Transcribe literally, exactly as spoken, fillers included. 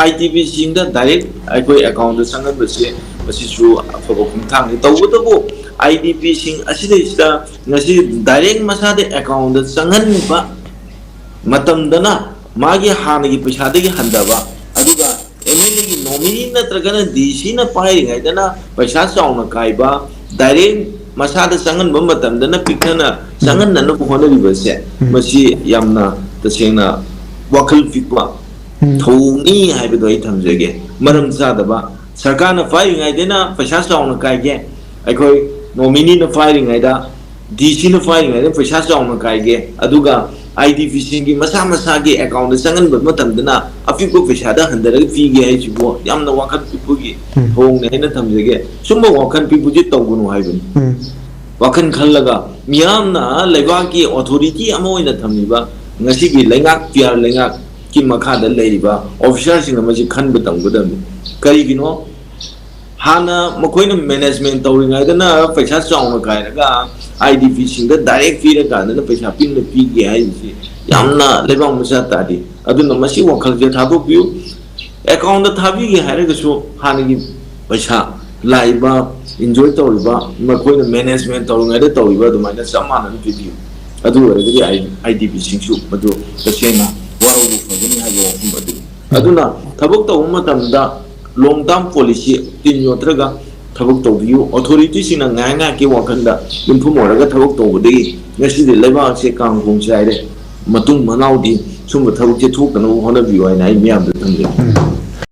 I D ꯄꯤꯁꯤꯡꯗ direct ꯑꯩꯈꯣꯏ ꯑꯦꯀꯥꯎꯟꯗ ꯆꯪꯍꯟꯕꯁꯦ, ꯃꯁꯤꯁꯨ ꯑꯐꯕ ꯈꯣꯡꯊꯥꯡꯅꯤ꯫ ꯇꯧꯕꯇꯕꯨ, ꯑꯥꯏ ꯗꯤ ꯄꯤꯁꯤꯡ ꯑꯁꯤꯗꯩꯁꯤꯗ ꯉꯁꯤ ꯗꯥꯏꯔꯦꯛ ꯃꯁꯥꯗ ꯑꯦꯀꯥꯎꯟꯗ ꯆꯪꯍꯟꯕ ꯃꯇꯝꯗꯅ ꯃꯥꯒꯤ ꯍꯥꯟꯅꯒꯤ ꯄꯩꯁꯥꯗꯒꯤ ꯍꯟꯊꯕ, ꯑꯗꯨꯒ ꯑꯦꯝ ꯑꯦꯜ ꯑꯦꯒꯤ ꯅꯣꯃꯤꯅꯤ ꯅꯠꯇ꯭ꯔꯒꯅ ꯗꯤ ꯁꯤꯅ ꯄꯥꯏꯔꯤꯉꯩꯗꯅ ꯄꯩꯁꯥ ꯆꯥꯎꯅ ꯀꯥꯏꯕ, ꯗꯥꯏꯔꯦꯛ ꯃꯁꯥꯗ ꯆꯪꯍꯟꯕ ꯃꯇꯝꯗꯅ ꯄꯤꯛꯊꯅ ꯆꯪꯍꯟꯅꯅꯕ ꯍꯣꯠꯅꯔꯤꯕꯁꯦ, ꯎꯝ꯫ ꯃꯁꯤ ꯌꯥꯝꯅ ꯇꯁꯦꯡꯅ ꯋꯥꯈꯜ ꯄꯤꯛꯄ ꯎꯝ꯫ ꯊꯧꯑꯣꯡꯅꯤ ꯍꯥꯏꯕꯗꯣ ꯑꯩ ꯊꯝꯖꯒꯦ꯫ ꯃꯔꯝ ꯆꯥꯗꯕ, ꯁꯔꯀꯥꯔꯅ ꯄꯥꯏꯔꯤꯉꯩꯗꯅ ꯄꯩꯁꯥ ꯆꯥꯎꯅ ꯀꯥꯏꯒꯦ, ꯑꯩꯈꯣꯏ ꯅꯣꯃꯤꯅꯤꯅ ꯄꯥꯏꯔꯤꯉꯩꯗ, ꯗꯤ ꯁꯤꯅ ꯄꯥꯏꯔꯤꯉꯩꯗ ꯄꯩꯁꯥ ꯆꯥꯎꯅ ꯀꯥꯏꯒꯦ, ꯑꯗꯨꯒ ꯑꯥꯏ ꯗꯤ ꯄꯤꯁꯤꯡꯒꯤ ꯃꯁꯥ ꯃꯁꯥꯒꯤ ꯑꯦꯀꯥꯎꯟꯗ ꯆꯪꯍꯟꯕ ꯃꯇꯝꯗꯅ ꯑꯄꯤꯛꯄ ꯄꯩꯁꯥꯗ ꯍꯟꯊꯔꯒ ꯄꯤꯒꯦ ꯍꯥꯏꯁꯤꯕꯨ ꯌꯥꯝꯅ ꯋꯥꯈꯜ ꯄꯤꯛꯄꯒꯤ ꯎꯝ꯫ ꯊꯧꯑꯣꯡꯅꯦ ꯍꯥꯏꯅ ꯊꯝꯖꯒꯦ꯫ ꯁꯨꯝꯕ ꯋꯥꯈꯜ ꯄꯤꯛꯄꯁꯤ ꯇꯧꯒꯅꯨ ꯍꯥꯏꯕꯅꯤ꯫ ꯎꯝ꯫ ꯋꯥꯈꯜ ꯈꯜꯂꯒ ꯃꯤꯌꯥꯝꯅ ꯂꯩꯕꯥꯛꯀꯤ ꯑꯣꯊꯣꯔꯤꯇꯤ ꯑꯃ ꯑꯣꯏꯅ ꯊꯝꯂꯤꯕ ꯉꯁꯤꯒꯤ ꯂꯩꯉꯥꯛ, ꯄꯤ ꯑꯥꯔ ꯂꯩꯉꯥꯛꯀꯤ ꯃꯈꯥꯗ ꯂꯩꯔꯤꯕ ꯑꯣꯐꯤꯁꯥꯔꯁꯤꯡꯅ ꯃꯁꯤ ꯈꯟꯕ ꯇꯝꯒꯗꯕꯅꯤ꯫ ꯀꯔꯤꯒꯤꯅꯣ? ꯍꯥꯟꯅ ꯃꯈꯣꯏꯅ ꯃꯦꯅꯦꯖꯃꯦꯟ ꯇꯧꯔꯤꯉꯩꯗꯅ ꯄꯩꯁꯥ ꯆꯥꯎꯅ ꯀꯥꯏꯔꯒ ꯑꯥꯏ ꯗꯤ ꯄꯤꯁꯤꯡꯗ ꯗꯥꯏꯔꯦꯛ ꯄꯤꯔꯀꯥꯟꯗꯅ ꯄꯩꯁꯥ ꯄꯤꯛꯅ ꯄꯤꯒꯦ ꯍꯥꯏꯔꯤꯁꯤ ꯌꯥꯝꯅ ꯂꯩꯕꯥꯛ ꯃꯆꯥ ꯇꯥꯗꯦ꯫ ꯑꯗꯨꯅ ꯃꯁꯤ ꯋꯥꯈꯜꯁꯦ ꯊꯥꯗꯣꯛꯄꯤꯌꯨ꯫ ꯑꯦꯀꯥꯎꯟꯗ ꯊꯥꯕꯤꯒꯦ ꯍꯥꯏꯔꯒꯁꯨ ꯍꯥꯟꯅꯒꯤ ꯄꯩꯁꯥ, ꯂꯥꯛꯏꯕ ꯏꯟꯖꯣꯏ ꯇꯧꯔꯤꯕ, ꯃꯈꯣꯏꯅ ꯃꯦꯅꯦꯖꯃꯦꯟ ꯇꯧꯔꯤꯉꯩꯗ ꯇꯧꯔꯤꯕ ꯑꯗꯨꯃꯥꯏꯅ ꯆꯞ ꯃꯥꯟꯅꯅ ꯄꯤꯕꯤꯌꯨ꯫ ꯑꯗꯨ ꯑꯣꯏꯔꯒꯗꯤ ꯑꯥꯏ ꯗꯤ ꯄꯤꯁꯤꯡꯁꯨ ꯃꯗꯨ ꯇꯁꯦꯡꯅ ꯋꯥꯔꯧꯕ ꯐꯒꯅꯤ ꯍꯥꯏꯕ ꯋꯥꯐꯝ ꯑꯗꯨꯅꯤ꯫ ꯑꯗꯨꯅ ꯊꯕꯛ ꯇꯧꯕ ꯃꯇꯝꯗ ꯂꯣꯡ ꯇꯥꯔꯝ ꯄꯣꯂꯤꯁꯤ ꯇꯤꯟ ꯌꯣꯠꯇ꯭ꯔꯒ ꯊꯕꯛ ꯇꯧꯕꯤꯌꯨ꯫ ꯑꯣꯊꯣꯔꯤꯇꯤꯁꯤꯡꯅ ꯉꯥꯏꯍꯥꯛ ꯉꯥꯏꯍꯥꯛꯀꯤ ꯋꯥꯈꯜꯗ ꯌꯨꯝꯐꯝ ꯑꯣꯏꯔꯒ ꯊꯕꯛ ꯇꯧꯕꯗꯒꯤ ꯉꯁꯤꯗꯤ ꯂꯩꯕꯥꯛꯁꯦ ꯀꯥꯡ ꯈꯣꯡ ꯆꯥꯏꯔꯦ, ꯃꯇꯨꯡ ꯃꯅꯥꯎꯗꯤ ꯁꯨꯝꯕ ꯊꯕꯛꯁꯦ ꯊꯣꯛꯇꯅꯕ ꯍꯣꯠꯅꯕꯤꯌꯨ ꯍꯥꯏꯅ ꯑꯩ ꯃꯤꯌꯥꯝꯗ ꯊꯝꯖꯒꯦ꯫